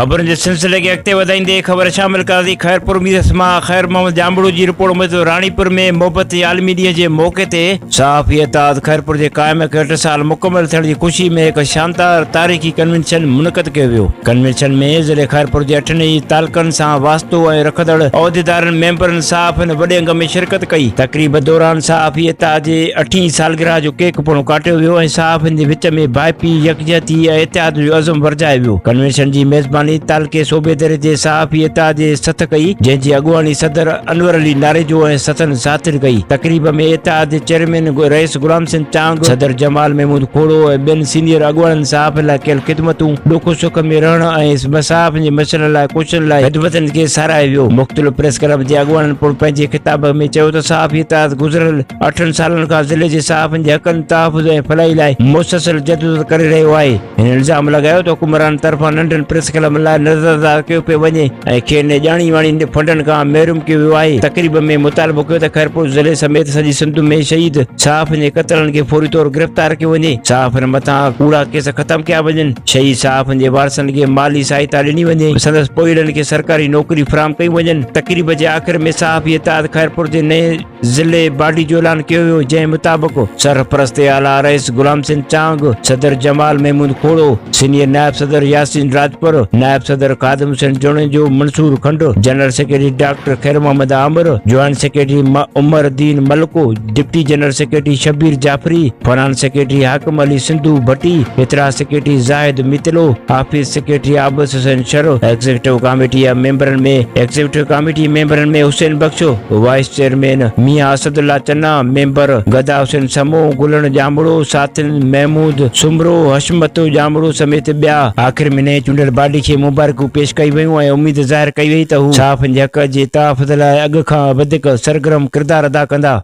خبرن جي سلسلي کي اڳتي وڌائيندي خبر شامل ڪنداسين خيرپور ميرس مان خير محمد ڄامڙو جي رپورٽ موجب راڻيپور ۾ محبت جي عالمي ڏينهن جي موقعي تي صحافي اتحاد خيرپور جي قائم کي 8 سال مڪمل ٿيڻ جي خوشي ۾ هڪ شاندار تاريخي ڪنوينشن منعقد ڪيو ويو. ڪنوينشن ۾ ضلعي خيرپور جي اٺن ئي تعلقن سان واسطو ۽ رکندڙ عهديدارن، ميمبرن، صحافين وڏي انگ ۾ شرڪت ڪئي. تقريب دوران صحافي اتحاد جي اٺين سالگرهه جو ڪيڪ پڻ ڪاٽيو ويو ۽ صحافين جي وچ ۾ ڀائپي، يڪجهتي ۽ اتحاد جو عزم ورجايو ويو. ڪنوينشن جي ميزباني تعلقي صوبيدري جي صحافي اتحاد جي سٿ ڪئي، جنهن جي اڳواڻي صدر انور علي ناريجو ۽ سٿن ساٿين ڪئي. تقريب ۾ اتحاد جي چيئرمين رئيس غلام حسين چانگ، صدر جمال محمود کوڙو ۽ ٻين سينيئر اڳواڻن صحافين لاء ڪيل خدمتون، ڏک سک ۾ رهڻ ۽ صحافين جي مسئلن لاء ڪوششن لاء خدمتن کي ساراهيو ويو. مختلف پريس ڪلب جي اڳواڻن پڻ پنهنجي خطاب ۾ چيو ته صحافي اتحاد گذريل اٺن سالن کان ضلعي جي صحافين جي حقن، تحفظ ۽ فلاحي لاء مسلسل جدوجهد ڪري رهيو آهي. هن الزام لڳايو ته حڪمرانن طرفان ننڍن پريس ڪلبن لاء نظرانداز ڪيو پيو وڃي ۽ کين ڄاڻي واڻي فنڊن کان محروم ڪيو ويو آهي. تقريب ۾ مطالبو ڪيو ته خيرپور ضلعي سميت سڄي سنڌ ۾ شهيد صحافين جي قتلن کي فوري طور گرفتار ڪيو وڃي، صحافين مٿان ڪوڙا ڪيس ختم ڪيا وڃن، شهيد صحافين جي وارثن کي مالي سهائتا ڏني وڃي، سندس پوئلن کي سرڪاري نوڪري فراهم ڪيون وڃن. تقريب جي آخر ۾ صحافي اتحاد خيرپور جي نئين ضلعي باڊي جو اعلان ڪيو ويو، جنهن مطابق سرپرست اعليٰ رئيس غلام حسين چانگ، صدر جمال محمود کوڙو، سينيئر نائب صدر ياسين راڄپر، نائب صدر Khadim Hussain Junejo, Mansoor Khand, general secretary doctor Khair Muhammad Amir, joint secretary Umar Din Malik, deputy general secretary Shabbir Jafri, finance secretary Hakim Ali Sindhu Bhatti, اطلاع secretary Zahid Mitlo, office secretary Abid Hussain Shar, executive committee ميمبرن ۾ executive committee ميمبرن ۾ Hussain Bakhsh, vice chairman Mian Asadullah Channa, member Gada Hussain Samoon, Gulan Jamro, ساٿين محمود سومرو، حشمت ڄامڙو سميت ٻيا. آخر ۾ نئين چونڊيل body کي مبارڪون پيش ڪيون ويون ۽ اميد ظاهر ڪئي وئي ته هو صحافين جي حق جي تحفظ لاء اڳ کان وڌيڪ سرگرم ڪردار ادا ڪندا.